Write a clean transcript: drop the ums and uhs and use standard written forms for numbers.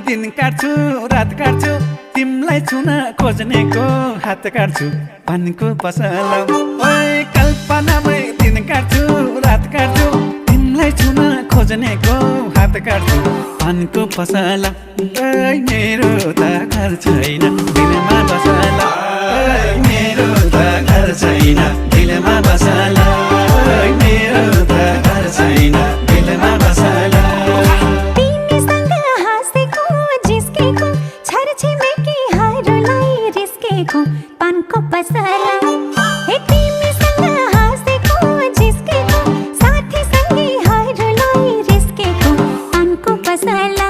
दिन काट्छु रात काट्छु तिमलाई छुन खोज्नेको हात काट्छु पानको पसला ओइ कल्पनामै दिन काट्छु रात काट्छु तिमलाई छुन खोज्नेको हात काट्छु पानको पसला ओइ मेरो त घर छैन दिलमा बसला ओइ मेरो त घर छैन दिलमा बसला ओइ मेरो त घर छैन दिलमा बसला पानको पसला हे तिमीसँग हाँसेको जिस्केको साथी सँगै हरूलाई रिस्केको पानको पसला